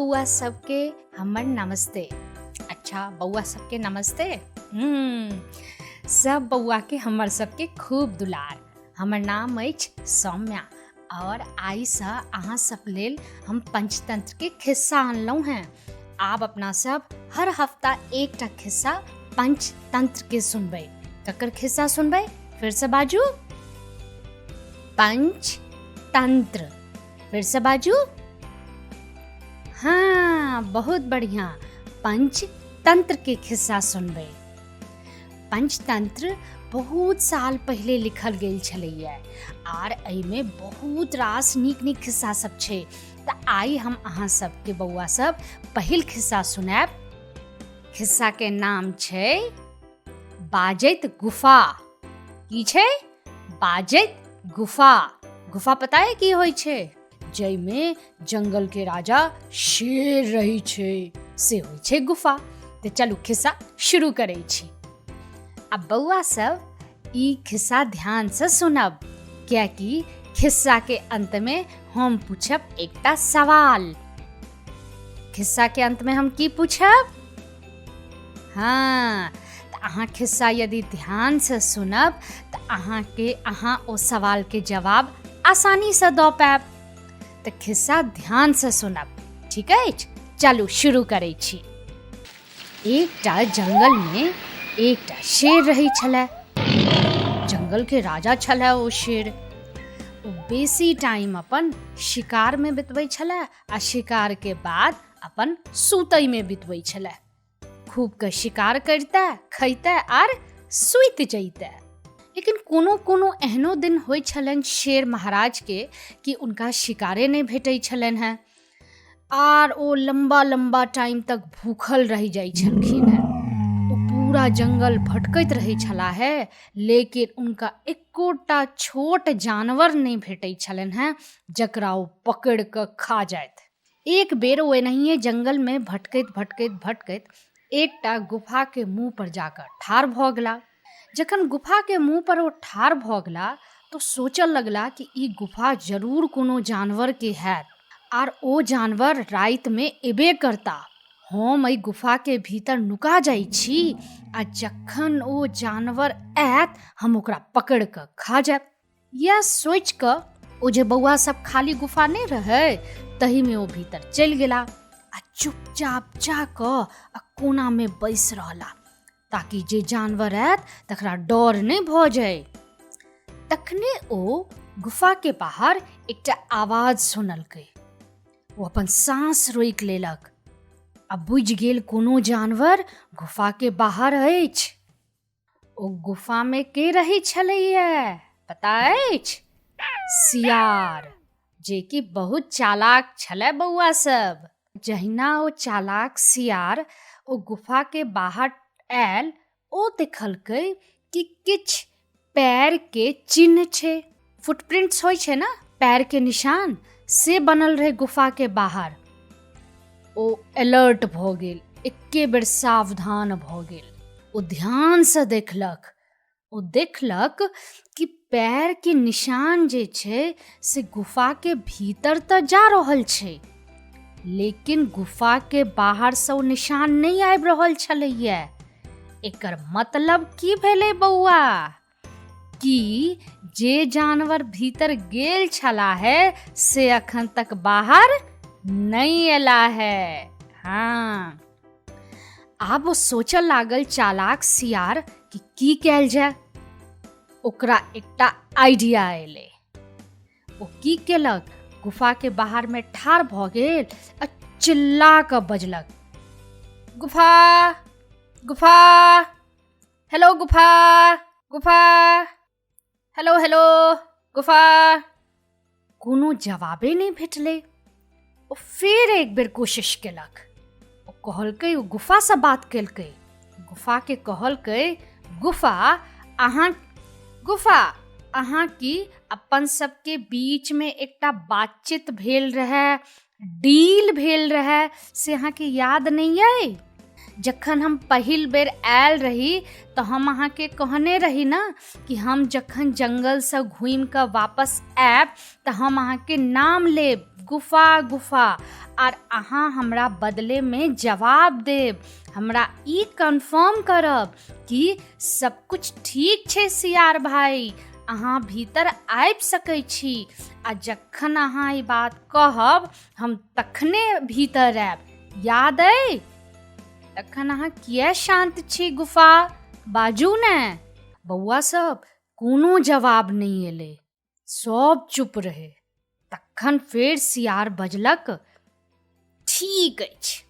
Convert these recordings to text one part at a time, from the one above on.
बौआ सबके हमर नमस्ते। अच्छा बौआ सबके नमस्ते। सब बौआ के हमर सबके खूब दुलार। हमर नाम अछि सौम्या और आइसँ अहाँ सब लेल हम पंचतंत्र के खिस्सा अनलहुँ हेँ। आब अपना सब हर हफ्ता एकटा खिस्सा पंचतंत्र के सुनबै। ककर खिस्सा सुनबै? फेरसँ बाजू, पंचतंत्र। फेरसँ बाजू। हाँ, बहुत बढ़िया, पंचतंत्र के खिस्सा सुनबै। पंचतंत्र बहुत साल पहिले लिखल गेल छलैया आर एहिमे बहुत रास नीक नीक खिस्सा सब छै। तऽ आइ हम अहाँ सबके बौआ सब पहिल खिस्सा सुनायब। खिस्सा के नाम छै बाजैत गुफा। की छै? बाजैत गुफा। गुफा पता है की होइ छै? जाहिमे जंगल के राजा शेर रहै छै, से होइ छै गुफा। तऽ चलू खिस्सा शुरू करै छी। आ बौआ सब ई खिस्सा ध्यान से सुनब, कियाकि खिस्सा के अंत में हम पूछब एकटा सवाल। खिस्सा के अंत में हम की पूछब? हाँ, तऽ अहाँ खिस्सा यदि ध्यान से सुनब तऽ अहाँ ओ सवाल के जवाब आसानी से दऽ पायब। तऽ खिस्सा ध्यान से सुनब, ठीक अछि? चलू शुरू करै छी। एकटा जंगल में एकटा शेर रहै छलै। जंगल के राजा छलै ओ शेर। ओ बेसी टाइम अपन शिकार में बितबै छलै आ शिकार के बाद अपन सुतै में बितबै छलै। खूब के शिकार करिते, खैते आर सुति जैते। लेकिन कोनो कोनो एहनो दिन होइ छलनि शेर महाराज के कि उनका शिकारे नहि भेटै छलनि हेँ आर ओ लम्बा लम्बा टाइम तक भूखल रहि जाइ छलखिन हेँ। ओ पूरा जंगल भटकैत रहै छलाह हे, लेकिन उनका एकोटा छोट जानवर नहि भेटै छलनि हेँ जकरा ओ पकड़ि कऽ खा जाइत। एक बेर ओ एनाहिए जंगलमे भटकैत भटकैत भटकैत एकटा गुफाके मुँह पर जाकऽ ठाढ़ भऽ गेला। जखन गुफाके मुँह पर ओ ठाढ़ भऽ गेला तऽ सोचऽ लगला कि ई गुफा जरूर कोनो जानवरके हैत आर ओ जानवर रातिमे एबे करता। हम एहि गुफाके भीतर नुका जाइ छी आ जखन ओ जानवर आयत हम ओकरा पकड़ि कऽ खा जायब। यैह सोचि कऽ ओ जे बौआ सब खाली गुफा नहि रहै तहीमे ओ भीतर चलि गेला आ चुपचाप जा कऽ आ कोनामे बैस रहला ताकि जे जानवर आयत तकरा डर नहि भऽ जाय। तखने ओ गुफाके बाहर एकटा आवाज सुनलकै। ओ अपन साँस रोकि लेलक आ बुझि गेल कोनो जानवर गुफाके बाहर अछि। ओ गुफामे के रहै छलैया पता अछि? सियार, जे कि बहुत चालाक छलै बौआ सब। जहिना ओ चालाक सियार ओ गुफाके बाहर आयल, ओ देखलकै कि किछु पैरके चिन्ह छै, फुटप्रिंट्स होइ छै ने, पैरके निशान, से बनल रहै गुफाके बाहर। ओ अलर्ट भऽ गेल, एके बेर सावधान भऽ गेल। ओ ध्यानसँ देखलक। ओ देखलक कि पैरके निशान जे छै से गुफाके भीतर तऽ जा रहल छै, लेकिन गुफाके बाहरसँ ओ निशान नहि आबि रहल छलैया। एकर मतलब की भेलै बौआ? कि जे जानवर भीतर गेल छला है से अखन तक बाहर नहि एला है। हाँ, आब ओ सोचऽ लागल चालाक सियार कि की कयल जाय। ओकरा एकटा आइडिया एलै। ओ की केलक, गुफाके बाहरमे ठाढ़ भऽ गेल आ चिल्ला कऽ बजलक, गुफा गुफा, हेलो गुफा गुफा, हेलो हेलो गुफा। कोनो जवाबे नहि भेटलै। ओ फेर एक बेर कोशिश केलक। ओ कहलकै, ओ गुफासँ बात केलकै, गुफाके कहलकै, गुफा अहाँ, गुफा अहाँ की अपन सबके बीचमे एकटा बातचीत भेल रहै, डील भेल रहै, से अहाँके याद नहि अइ? जखन हम पहिल बेर आयल रही तऽ हम अहाँके कहने रही ने कि हम जखन जङ्गलसँ घुमिकऽ वापस आयब तऽ हम अहाँके नाम लेब, गुफा गुफा, आर अहाँ हमरा बदलेमे जवाब देब। हमरा ई कन्फर्म करब कि सब कुछ ठीक छै सियार भाई, अहाँ भीतर आबि सकै छी। आ जखन अहाँ ई बात कहब हम तखने भीतर आयब, याद अइ? तखन अहाँ किए शान्त छी गुफा, बाजू ने। बौआ सब, कोनो जवाब नहि एलै, सब चुप रहै। तखन फेर सियार बजलक, ठीक अछि,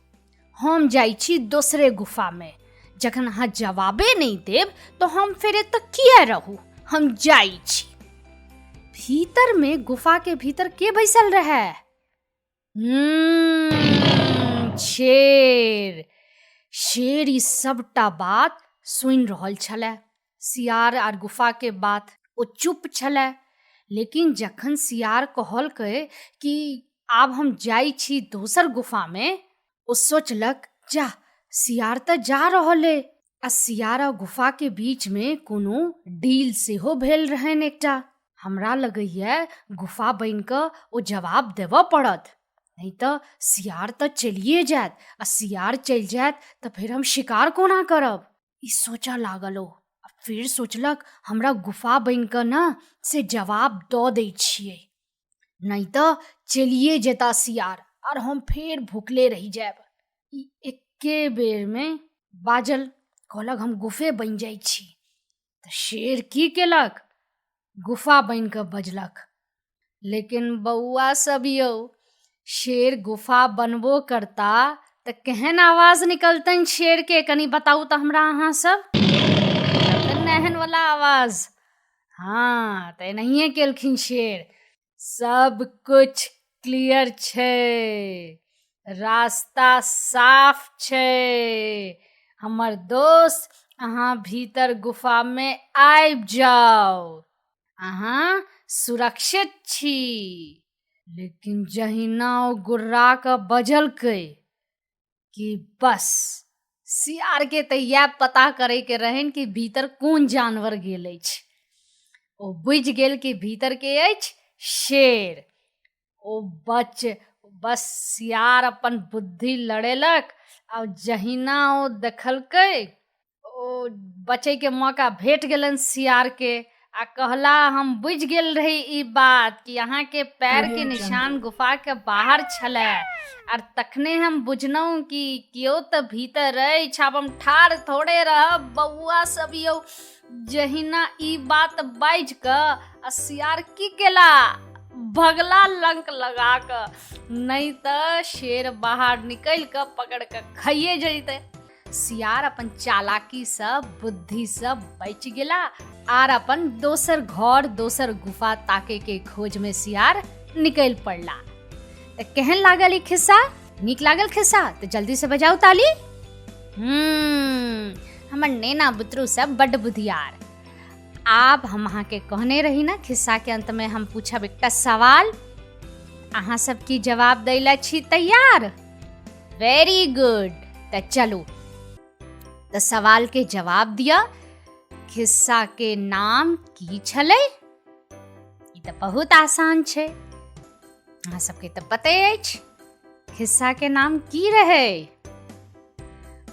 हम जाइ छी दोसरे गुफामे। जखन अहाँ जवाबे नहि देब तऽ हम फेर एतऽ किए रहू, हम जाइ छी। भीतरमे गुफाके भीतर के बैसल रहै? शेर। शेर ई सबटा बात सुनि रहल छलै, सियार आर गुफाके बात। ओ चुप छलै, लेकिन जखन सियार कहलकै कि आब हम जाइ छी दोसर गुफामे, ओ सोचलक, जा, सियार तऽ जा रहल अइ। आ सियार आ गुफाके बीचमे कोनो डील सेहो भेल रहनि एकटा। हमरा लगैए गुफा बनि कऽ ओ जवाब देबऽ पड़त, नहि तऽ सियार तऽ चलिए जायत, आ सियार चलि जायत तऽ फेर हम शिकार कोना करब। ई सोचऽ लागल ओ। आ फेर सोचलक, हमरा गुफा बनि कऽ ने से जवाब दऽ दै छियै, नहि तऽ चलिए जेता सियार आर हम फेर भुखले रहि जायब। ई एक्के बेरमे बाजल, कहलक हम गुफे बनि जाइ छी। तऽ शेर की केलक? गुफा बनि कऽ बजलक। लेकिन बौआ सब यौ, शेर गुफा बनबो करता तऽ केहन आवाज निकलतनि शेरके, कनि बताउ तऽ हमरा अहाँ सब। एहन वाला आवाज। हाँ, तऽ एनाहिए केलखिन शेर। सब कुछ क्लियर छै, रास्ता साफ छै हमर दोस्त, अहाँ भीतर गुफामे आबि जाउ, अहाँ सुरक्षित छी। लेकिन जहिना ओ गुर्रा कऽ बजलकै कि बस सियारके तऽ इएह पता करैके रहनि कि भीतर कोन जानवर गेल अछि। ओ बुझि गेल कि भीतर के अछि शेर। ओ बच बस सियार अपन बुद्धि लड़ेलक, आ जहिना ओ देखलकै ओ बचैके मौका भेट गेलनि सियारके, आ कहला हम बुझि गेल रही ई बात कि अहाँके पैरके निशान गुफाके बाहर छलै, आर तखने हम बुझलहुँ कि केओ तऽ भीतर अछि, आब हम ठाढ़ थोड़े रहब। बौआ सब यौ, जहिना ई बात बाजि कऽ आ सियार की केला, भगला लंक लगा कऽ, नहि तऽ शेर बाहर निकलि कऽ पकड़ कऽ खाइए जैतै। सियार अपन चालाकीसँ बुद्धिसँ बचि गेला आर अपन दोसर घर दोसर गुफा ताके के खोजमे सियार निकलि पड़ला। तऽ केहन लागल ई खिस्सा? नीक लागल खिस्सा तऽ जल्दीसँ बजाउ ताली। हमर नेना बुतरू सब बड्ड बुधियार। आब हम अहाँके कहने रही ने, खिस्साके अन्तमे हम पूछब एकटा सवाल, अहाँ सब की जवाब दै लए छी तैयार? वेरी गुड। तऽ चलू तऽ सवाल के जवाब दिअ। खिस्सा के नाम की छलै? ई तऽ बहुत आसान छै, अहाँ सबके तऽ पते अछि खिस्सा के नाम की रहै।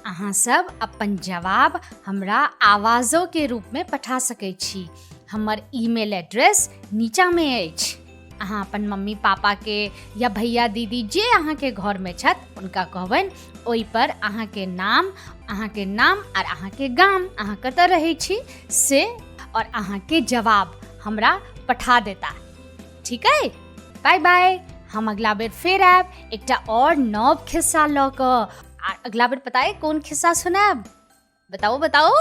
अहाँ सब अपन जवाब हमरा आवाजो के रूप में पठा सकै छी। हमर ईमेल एड्रेस नीचा में अछि। अहाँ अपन मम्मी पापा के या भैया दीदी जे अहाँके घर में छथि उनका कहबनि ओहि पर अहाँके नाम, अहाँके नाम और अहाँके गाम, अहाँ कतऽ रहै छी से, और अहाँके जवाब हमरा पठा देता। ठीक है, बाय बाय। हम अगला बेर फेर आयब एकटा और नव खिस्सा लऽ कऽ। आ अगला बेर पता है कोन खिस्सा सुनायब? बताओ बताओ।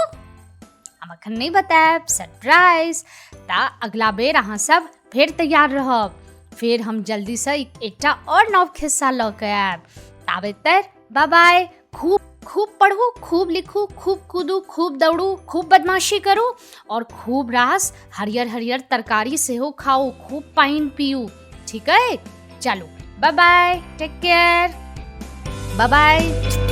हम अखन नहीं बतायब, सरप्राइज। ता अगला बेर अहाँ सब फेर तैयार रहब, फेर हम जल्दी से एकटा और नव खिस्सा लऽ कऽ आयब। ताबे तक बाय बाय। खूब खूब पढ़ू, खूब लिखू, खूब कूदू, खूब दौड़ू, खूब बदमाशी करू और खूब रास हरियर हरियर तरकारी सेहो खाउ, खूब पानि पीऊ। ठीक है, चलू bye bye, take care, bye bye.